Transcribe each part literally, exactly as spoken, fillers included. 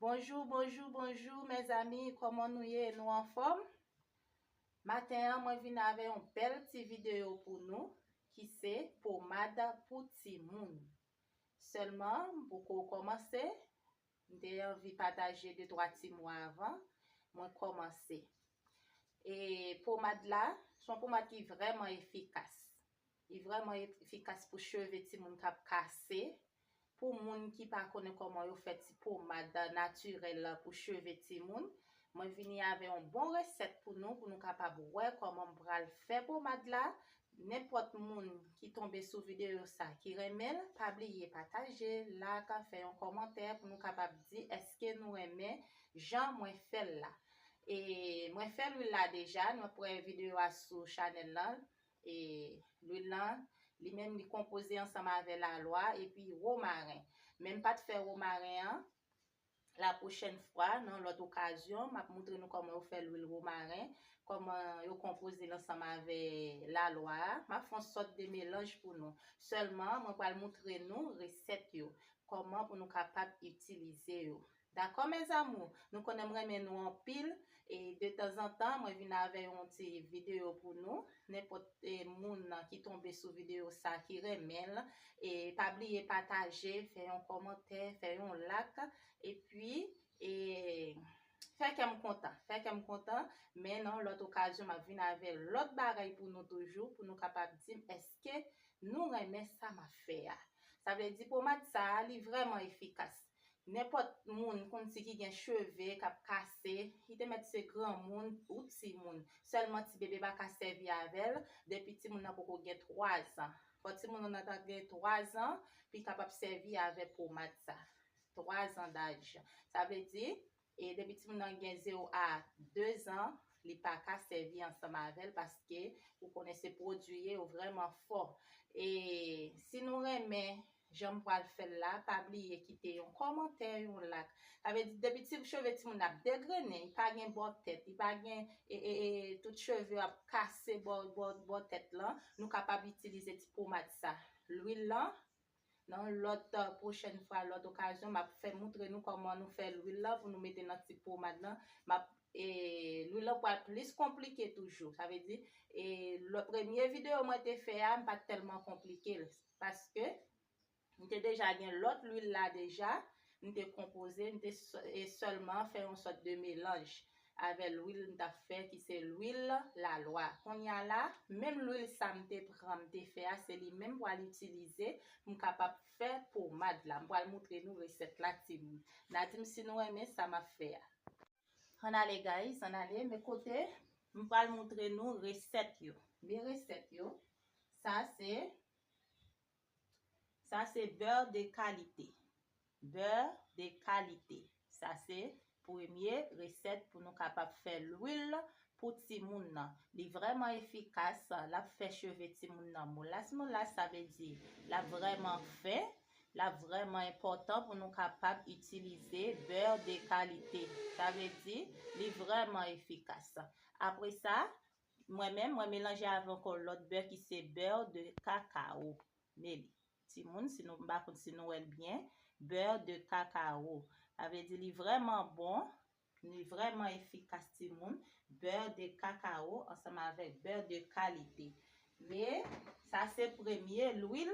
Bonjou, bonjou, bonjou, mezanmi, kòman nou ye? Nou anfòm? Maten an, mwen vin avè yon bèl ti videyo pou nou, ki se pomad pou timoun. Sèlman, m poko kòmanse, m te anvi pataje de twa ti mo avan mwen kòmanse. E pomad la, se yon pomad ki vrèman efikas. Li vrèman efikas pou cheve timoun k ap kase, pou moun ki pa konnen kòman yo fè ti pomad natirèl pou cheve timoun. Mwen vini avè yon bon resèt pou nou, pou nou kapab wè kòman m pral fè pomad la. Nenpòt moun ki tonbe sou videyo sa, ki renmen l, pa bliye pataje, like, fè yon kòmantè pou nou kapab di èske nou renmen jan mwen fè l la. E mwen fè lwil la deja, nou ap wè videyo a sou chanèl lan. E lwil lan, li menm, li konpoze ansanm avè lalwa epi womaren. Men m pa t fè womaren an, la pwochèn fwa, nan lòt okazyon, m ap moutre nou kòman yo fè lwil womaren, kòman yo konpoze l ansanm avè lalwa a. M ap fè yon sòt de melanj pou nou. Sèlman, mwen pral moutre nou resèt yo, kòman pou nou kapab itilize yo. Dakò, mes amours? Nou konnen m renmen nou anpil, e de tanzantan, mwen vin avè yon ti videyo pou nou. Nenpòt, e, moun ki tonbe sou videyo sa ki renmen l, e pa bliye pataje, fè yon kòmantè, fè yon like, epi, e, fè kè m kontan, fè kè m kontan, men nan lòt okazyon, m ap vin avè lòt bagay pou nou toujou, pou nou kapab di m èske nou renmen sa m ap fè a. Sa vle di pomad sa a, li vrèman efikas. Nenpòt moun konn di ki gen cheve k ap kase, ki te mèt se granmoun ou timoun. Sèlman ti bebe pa ka sèvi avè l depi timoun nan poko gen twa zan. Fò timoun nan ta gen twa zan, pou l kapab sèvi avè pomad sa. Twa zan daj. Sa vle di, e depi timoun nan gen zewo a de zan, li pa ka sèvi ansanm avè l, paske ou konnen se pwodui yo vrèman fò. E si nou renmen jan m pral fè l la, pa bliye kite yon kòmantè, yon like. Sa vle di, depi ti cheve timoun ap degrennen, li pa gen bò tèt, li pa gen, e, e, e, tout cheve ap kase bò, bò, bò tèt lan, nou kapab itilize ti pomad sa. Lwil lan, nan lòt, pwochèn fwa, lòt okazyon, m ap fè moutre nou kòman nou fè lwil lan pou nou mete nan ti pomad lan. M ap, e, lwil lan pral plis konplike toujou. Sa vle di, e, lè, premye videyo mwen te fè a, m pa t tèlman konplike l, paske m te deja gen lòt lwil la deja, m te konpoze, m te sè-, e sèlman fè yon sòt de melanj avè lwil m t ap fè, ki se lwil lalwa. Kounye a la, menm lwil sa m te pran, m te fè a, se li menm m pral itilize pou m kapab fè pomad la. M pral moutre nou resèt la, timoun. N a di m si nou renmen sa m ap fè a. Ann ale, guys, ann ale. Men kote m pral moutre nou resèt yo. Men resèt yo. Sa se Sa se bè de kalite. Bè de kalite. Sa se premye resèt pou nou kapab fè lwil pou timoun nan. Li vrèman efikas, l ap fè cheve timoun nan molas molas, sa vle di l ap vrèman fen, l ap vrèman enpòtan pou nou kapab itilize bè de kalite. Sa vle di li vrèman efikas. Apre sa, mwen menm, mwen melanje avè ankò lòt bè ki se bè de kakao. Men li. Timoun, si nou, m pa konn si nou wè l byen, bè de kakao. Sa vle di li vrèman bon, li vrèman efikas, timoun. Bè de kakao ansanm avèk bè de kalite. Men sa se premye lwil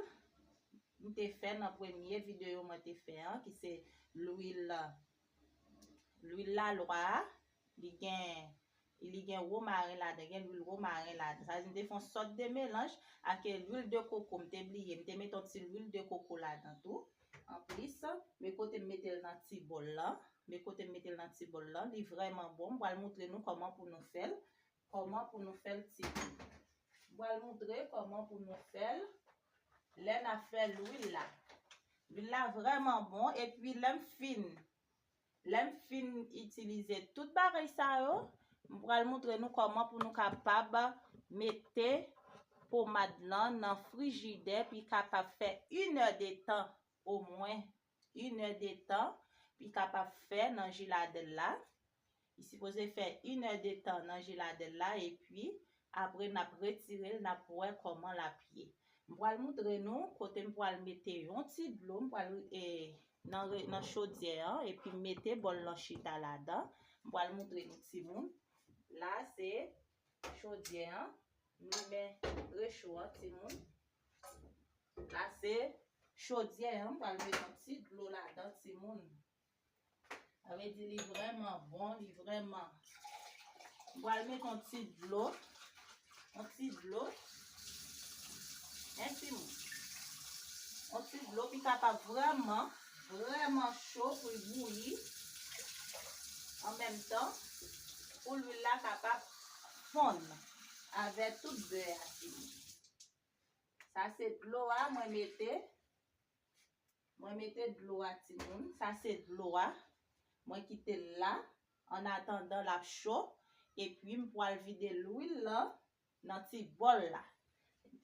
m te fè nan premye videyo mwen te fè an, ki se lwil, lwil lalwa a. Li gen, li gen womaren ladan, gen lwil womaren ladan. Sa vle di m te fè yon sòt de melanj ak lwil de koko. M te bliye, m te mete yon ti lwil de koko ladan tou. Anplis, men kote m mete l nan ti bòl lan. Men kote m mete l nan ti bòl lan. Li vrèman bon. M pral moutre nou kòman pou nou fè l. Kòman pou nou fè l, timoun. M pral moutre kòman pou nou fè l lè n ap fè lwil la. Lwil la vrèman bon. Epi lè m fin, lè m fin itilize tout bagay sa yo, m pral moutre nou kòman pou nou kapab mete pomad lan nan frijidè, pou l kapab fè inèdtan omwen, inèdtan, pou l kapab fè nan jiladèl la. Li sipoze fè inèdtan nan jiladèl la, epi apre n ap retire l, n ap wè kòman l ap ye. M pral moutre nou kote m pral mete yon ti dlo, m pral, e, nan, re- nan chodyè an, epi m mete bòl lan chita ladan. M pral moutre nou timoun. La, se chodyè an. M limen recho an, timoun. La, se chodyè an. M pral mete yon ti dlo ladan, timoun. Sa vle di li vrèman bon, li vrèman. M pral mete yon ti dlo, yon ti dlo, en timoun. Yon ti dlo ki kapab vrèman, vrèman cho pou l bouyi. An menm tan, pou lwil la kapab fonn avè tout bè a, timoun. Sa se dlo a mwen mete. Mwen mete dlo a, timoun. Sa se dlo a. Mwen kite l la. An atandan l ap cho. Epi m pral vide lwil lan nan ti bòl la.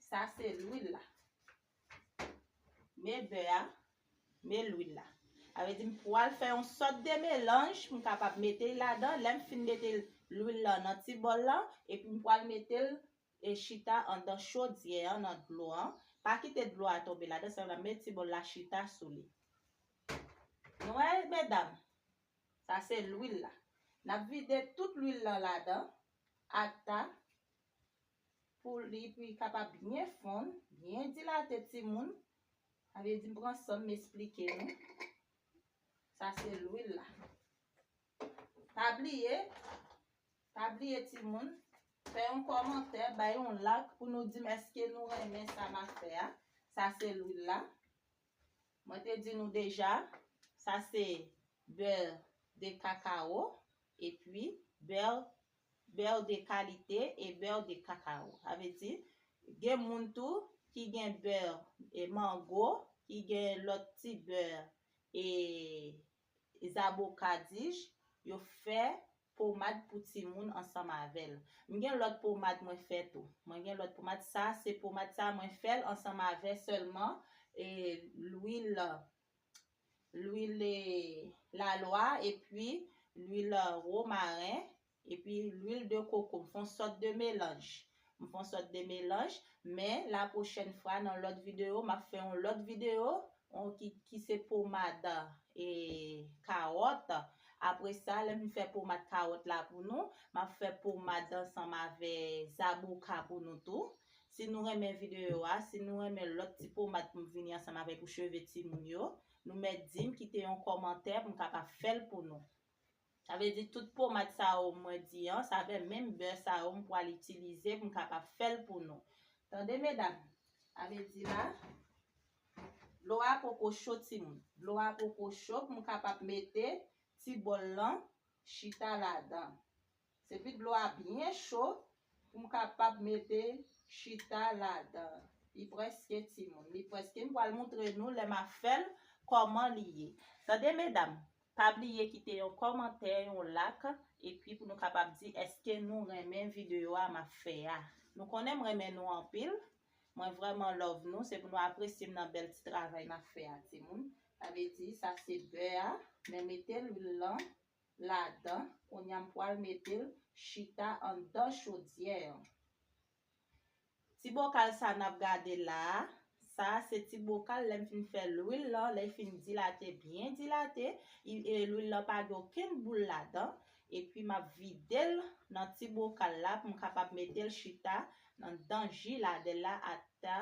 Sa se lwil la. Men bè a, men lwil la. Sa vle di m pral fè yon sòt de melanj pou m kapab mete l ladan. Lè m fin mete lwil lan nan ti bòl lan, epi m pral mete l e chita anndan chodyè an nan dlo an. Pa kite dlo a tonbe ladan, sèlman met ti bòl la chita sou li. Nou wè, medam, sa se lwil la. N ap vide tout lwil lan ladan, ata, pou li, pou li kapab byen fonn, byen dilate timoun. Sa vle di m pran san m, m esplike nou. Sa se lwil la. Pa bliye, pa bliye timoun, fè yon kòmantè, bay yon like pou nou di m èske nou renmen sa m ap fè a. Sa se lwil la. Mwen te di nou deja, sa se bè de kakao, epi bè, bè de kalite e bè de kakao. Sa vle di, gen moun tou ki gen bè e mango, ki gen lòt ti bè e zaboka dij, yo fè pomad pou timoun ansanm avè l. M gen lòt pomad mwen fè tou. Mwen gen lòt pomad, sa se pomad sa mwen fè l ansanm avè sèlman e lwil, lwil e lalwa epi lwil womaren epi lwil de koko. M fè yon sòt de melanj. M fè yon sòt de melanj, men la pwochèn fwa nan lòt videyo, m ap fè yon lòt videyo on ki, ki se pomad e kawòt. Apre sa, lè m fè pomad kawòt la pou nou, m ap fè pomad ansanm avè zaboka pou nou tou. Si nou renmen videyo a, si nou renmen lòt ti pomad pou m vini ansanm avè pou cheve timoun yo, nou mèt di m, kite yon kòmantè pou m kapab fè l pou nou. Sa vle di tout pomad sa yo mwen di an, sa vle menm bè sa yo m pral itilize pou m kapab fè l pou nou. Tande medam, sa vle di la, dlo a poko cho timoun. Dlo a poko cho pou m kapab mete ti bòl lan chita ladan. Se pi dlo a byen cho pou m kapab mete chita ladan. Li prèske timoun, li prèske, m pral moutre nou lè m ap fè l kòman li ye. Tande medam, pa bliye kite yon kòmantè, yon like, epi pou nou kapab di èske nou renmen videyo a m ap fè a. Nou konnen m renmen nou anpil. Mwen vrèman love nou, se pou nou apresye m nan bèl ti travay n ap fè a timoun. Sa vle di sa se bè a, men mete lwil lan ladan. Kounye a m pral mete l chita anndan chodyè an. Ti bokal sa n ap gade la a, sa a se ti bokal lè m fin fè lwil lan, lè l fin dilate, byen dilate, e lwil lan pa gen okenn boul ladan. Epi m ap vide l nan ti bokal la pou m kapab mete l chita anndan ji ladèl la ata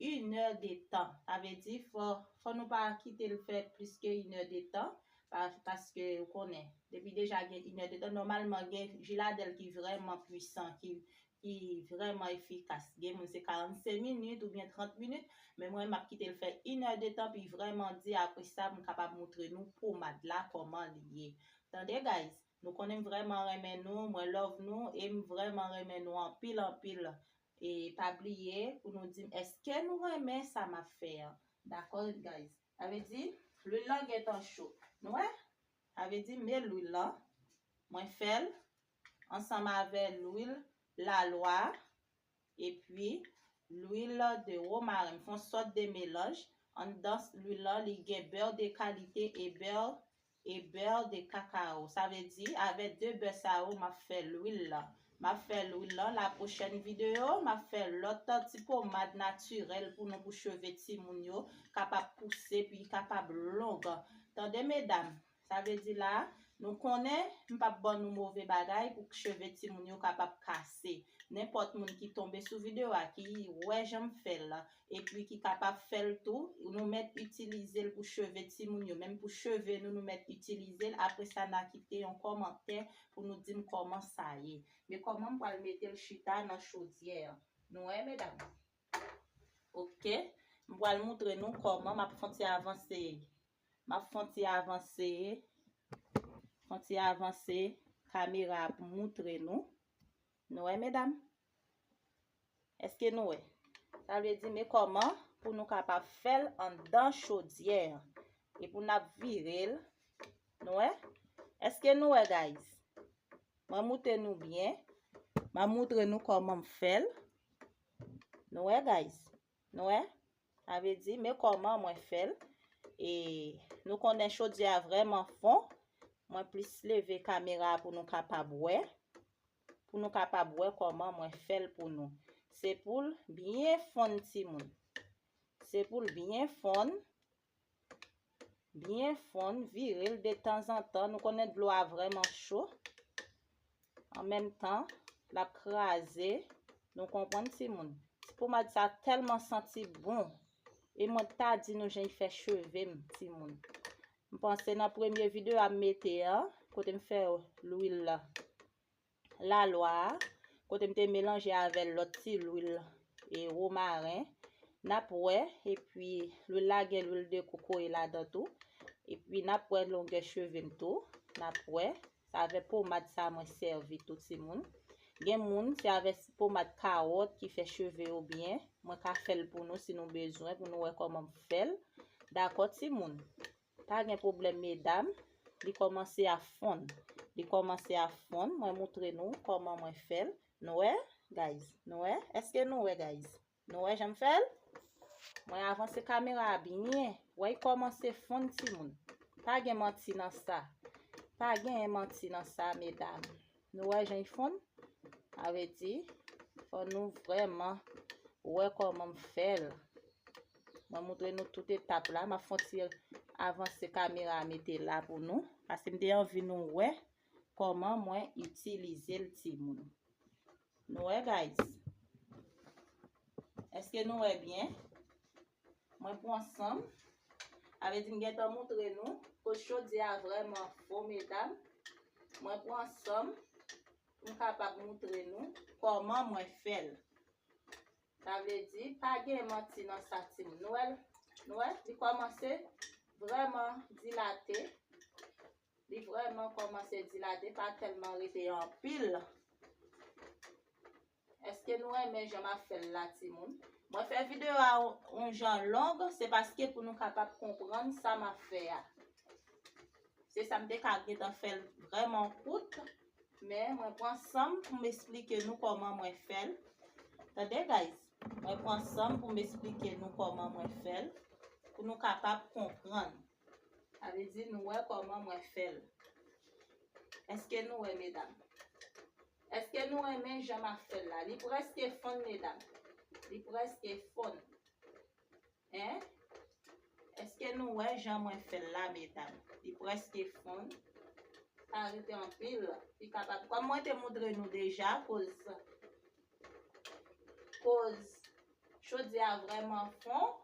inè de tan. Sa vle di fò, fò nou pa kite l fè plis ke inè de tan, pa, paske ou konnen, depi deja gen inè de tan, nòmalman gen ji ladèl ki vrèman pwisan, ki, ki vrèman efikas. Gen moun se karannsenk minit oubyen trant minit, men mwen m ap kite l fè inè de tan, pi vrèman di, apre sa, m kapab moutre nou pomad la, kòman li ye. Tande, guys? Nou konnen m vrèman renmen nou, mwen love nou, e m vrèman renmen nou anpil, anpil. E pa bliye pou nou di m èske nou renmen sa m ap fè an. Dakò, guys? Sa vle di, lwil lan gentan cho. Nou wè? Sa vle di, men lwil lan, mwen fè l ansanm avè lwil lalwa, epi lwil de womaren. M fè yon sòt de melanj. Anndan lwil lan, li gen bè de kalite e bè, e bè de kakao. Sa vle di, avè de bè sa yo, m ap fè lwil lan. M ap fè lwil lan. La pwochèn videyo, m ap fè lòt ti pomad natirèl pou nou, pou cheve timoun yo kapab pouse, pi kapab long. Tande medam, sa vle di la, nou konnen m p ap ban nou move bagay pou cheve timoun yo kapab kase. Nenpòt moun ki tonbe sou videyo a, ki wè jan m fè l, epi ki kapab fè l tou, nou mèt itilize l pou cheve timoun yo, menm pou cheve nou, nou mèt itilize l. Apre sa, n a kite yon kòmantè pou nou di m kòman sa ye. Men kòman m pral mete l chita nan chodyè an. Nou wè, medam? Oke. M pral moutre nou kòman m ap fè yon ti avanse. M ap fè yon ti avanse. Fè yon ti avanse kamera a pou moutre nou. Nou wè, medam? Èske nou wè? Sa vle di, men kòman pou nou kapab fè l anndan chodyè an. E pou n ap vire l. Nou wè? Èske nou wè, guys? Mwen moutre nou byen. Mwen moutre nou kòman m fè l. Nou wè, guys? Nou wè? Sa vle di, men kòman mwen fè l. E nou konnen chodyè a vrèman fon. Mwen plis leve kamera a pou nou kapab wè. Pou nou kapab wè kòman mwen fè l pou nou. Se pou l byen fonn, timoun. Se pou l byen fonn. Byen fonn, vire l detanzantan. Nou konnen dlo a vrèman cho. An menm tan, l ap kraze. Nou konprann, timoun? Ti pomad sa tèlman santi bon. E mwen ta di nou jan l fè cheve m, timoun. M panse nan premye videyo a m mete an, kote m fè lwil lalwa a, kote m te melanje avè l lòt ti lwil e womaren. N ap wè, epi lwil la gen lwil de kokoye ladan tou. Epi n ap wè longè cheve m tou. N ap wè, se avè pomad sa mwen sèvi tou, timoun. Gen moun, se avè pomad kawòt ki fè cheve yo byen. Mwen ka fè l pou nou si nou bezwen, pou nou wè kòman m fè l. Dakò, timoun? Pa gen pwoblèm, medam. Li kòmanse ap fonn. Li kòmanse ap fonn. Mwen moutre nou kòman mwen fè l. Nou wè, guys? Nou wè? Èske nou wè, guys? Nou wè jan m fè l? Mwen avanse kamera a byen. Wè, li kòmanse fonn, timoun. Pa gen manti nan sa. Pa gen manti nan sa, medam. Nou wè jan l fonn? Sa vle di, fò nou vrèman wè kòman m fè l. Mwen moutre nou tout etap la. M ap fè yon ti avanse kamera a mete la pou nou. Paske m te anvi nou wè kòman mwen itilize l, timoun. Nou wè, guys? Èske nou wè byen? Mwen pran san m. Sa vle di m gentan moutre nou. Koz chodyè a vrèman fon, medam. Mwen pran san m pou m kapab moutre nou kòman mwen fè l. Sa vle di, pa gen manti nan sa, timoun. Nou wè, nou wè, li kòmanse vrèman dilate. Li vrèman kòmanse dilate, pa tèlman rete anpil. Èske nou renmen jan m ap fè l la, timoun? Mwen fè videyo a yon jan long, se paske pou nou kapab konprann sa m ap fè a. Se sa m te ka gentan fè l vrèman kout, men mwen pran san m pou m esplike nou kòman mwen fè l. Tande, guys? Mwen pran san m pou m esplike nou kòman mwen fè l, pou nou kapab konprann. Sa vle di nou wè kòman mwen fè l. Èske nou wè, medam? Èske nou renmen jan m ap fè l la? Li prèske fonn, medam. Li prèske fonn. Hein? Èske nou wè jan mwen fè l la, medam? Li prèske fonn. Pa rete anpil. Li kapab. Kòm mwen te moutre nou deja, koz, koz chodyè a vrèman fon.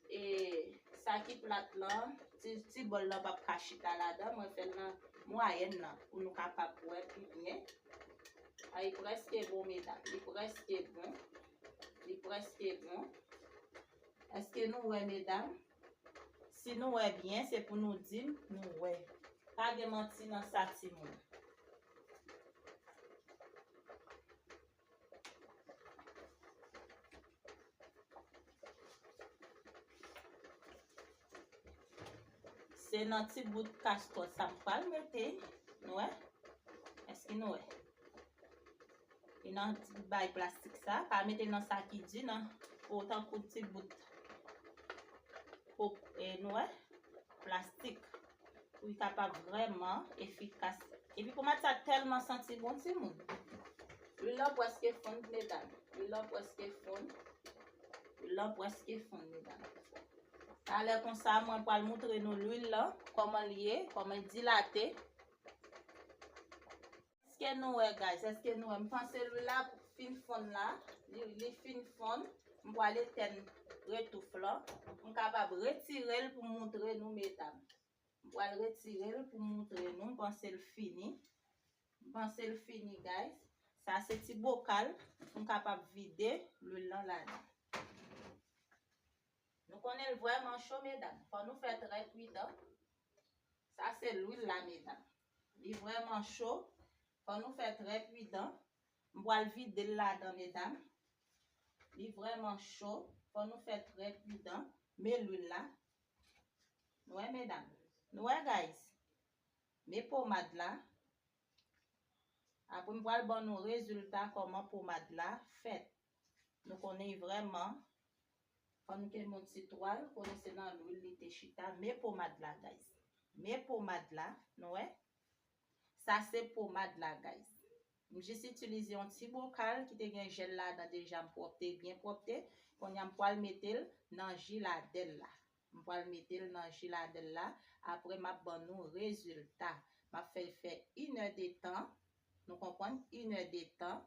E sa ki plat lan, ti, ti bòl lan p ap ka chita ladan. Mwen fè l nan mwayèn nan pou nou kapab wè pi byen. A, li prèske bon, medam. Li prèske bon. Li prèske bon. Èske nou wè, medam? Si nou wè byen, se pou nou di m nou wè. Pa gen manti nan sa, timoun. Se nan ti bout kastwòt sa m pral mete. Nou wè? Èske nou wè? E nan ti bay plastik sa, pa mete l nan sa ki di nan. Po tankou ti bout po, e, nou wè? Plastik. Pou li kapab vrèman efikas. Epi pomad sa tèlman santi bon, timoun. Lwil lan prèske fonn, medam. Lwil lan prèske fonn. Lwil lan prèske fonn, medam. Talè konsa, mwen pral moutre nou lwil lan, kòman l ye, kòman l dilate. Èske nou wè, guys? Èske nou wè? M panse lwil la fin fonn la. Li, li fin fonn. M pral etèn retouf lan. M kapab retire l pou m moutre nou, medam. M pral retire l pou m moutre nou. M panse l fini. M panse l fini, guys. Sa se ti bokal pou m kapab vide lwil lan ladan. Nou konnen l vrèman cho, medam. Fò nou fè trè pridan. Sa se lwil la, medam. Li vrèman cho. Fò nou fè trè pridan. M pral vide l ladan, medam. Li vrèman cho. Fò nou fè trè pridan. Men lwil la. Nou wè, medam? Nou wè, guys? Men pomad la. Apre, m pral ban nou rezilta kòman pomad la fèt. Nou konnen vrèman, fò nou kenbe yon ti twal, konnen se nan lwil li te chita. Men pomad la, guys. Men pomad la, nou wè? Sa se pomad la, guys. M jis itilize yon ti bokal ki te gen jèl ladan deja, m pwòpte, byen pwòpte. Kounye a m pral mete l nan jiladèl la. M pral mete l nan jiladèl la. Apre, m ap ban nou rezilta. M ap fè l fè inèdetan. Nou konprann? Inèdetan.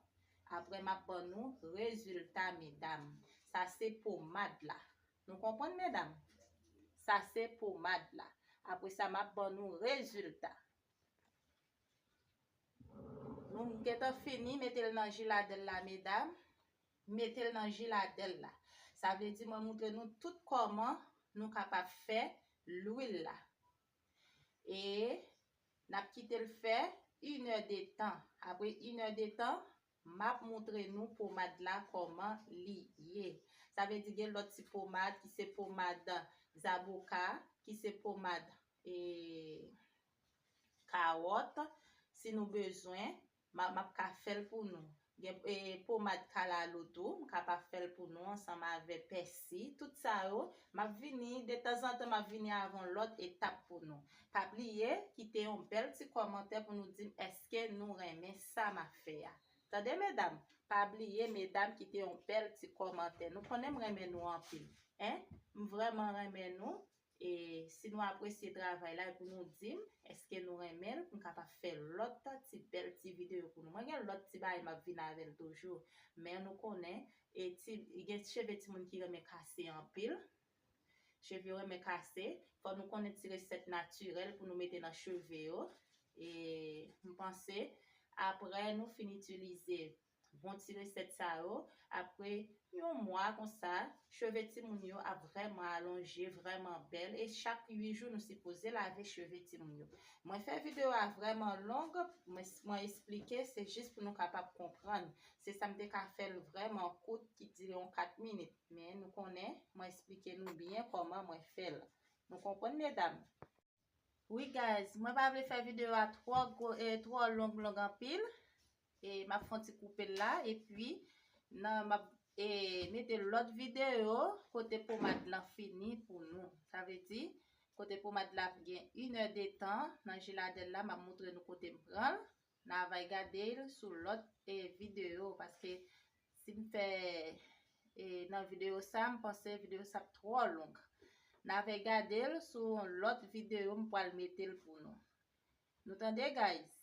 Apre, m ap ban nou rezilta, medam. Sa se pomad la. Nou konprann, medam? Sa se pomad la. Apre sa, m ap ban nou rezilta. Nou gentan fini mete l nan jiladèl la, medam. Mete l nan jiladèl la. Sa vle di mwen moutre nou tout kòman nou kapab fè lwil la. E n ap kite l fè inèdetan. Apre inèdetan, m ap moutre nou pomad la kòman li ye. Sa vle di gen lòt ti pomad ki se pomad zaboka, ki se pomad, e, kawòt. Si nou bezwen, m a, m ap ka fè l pou nou. Gen, e, pomad kalalou tou, m kapab fè l pou nou ansanm avè pèsi. Tout sa yo, m ap vini, detanzantan, m ap vini avè yon lòt etap pou nou. Pa bliye, kite yon bèl ti kòmantè pou nou di m èske nou renmen sa m ap fè a. Tande, medam? Pa bliye, medam, kite yon bèl ti kòmantè. Nou konnen m renmen nou anpil. Hein? M vrèman renmen nou. E si nou apresye travay la, epi nou di m, èske nou renmen l, m kapab fè lòt ti bèl ti videyo pou nou. Mwen gen lòt ti bagay m ap vin avè l toujou. Men nou konnen, e ti, gen cheve timoun ki renmen kase anpil. Cheve yo renmen kase. Fò nou konnen ti resèt natirèl pou nou mete nan cheve yo. E m panse, apre nou fin itilize bon ti resèt sa yo, apre yon mwa konsa, cheve timoun yo ap vrèman alonje, vrèman bèl, e chak uit jou nou sipoze lave cheve timoun yo. Mwen fè videyo a vrèman long, mwen, mwen esplike, se jis pou nou kapab konprann. Se sa m te ka fè l vrèman kout, ki dire yon kat minit. Men nou konnen, mwen esplike nou byen kòman mwen fè l. Nou konprann, medam? Wi, guys, mwen pa vle fè videyo a twò gwo, e, twò long, long anpil. E m ap fè yon ti koupe l la, epi nan, m ap, e, mete lòt videyo kote pomad lan fini pou nou. Sa vle di, kote pomad la gen inèdetan nan jiladèl la, m ap moutre nou kote m pran l. N a va gade l sou lòt, e, videyo, paske si m fè, e, nan videyo sa, m panse videyo sa ap twò long. N a va gade l sou yon lòt videyo, m pral mete l pou nou. Nou tande, guys?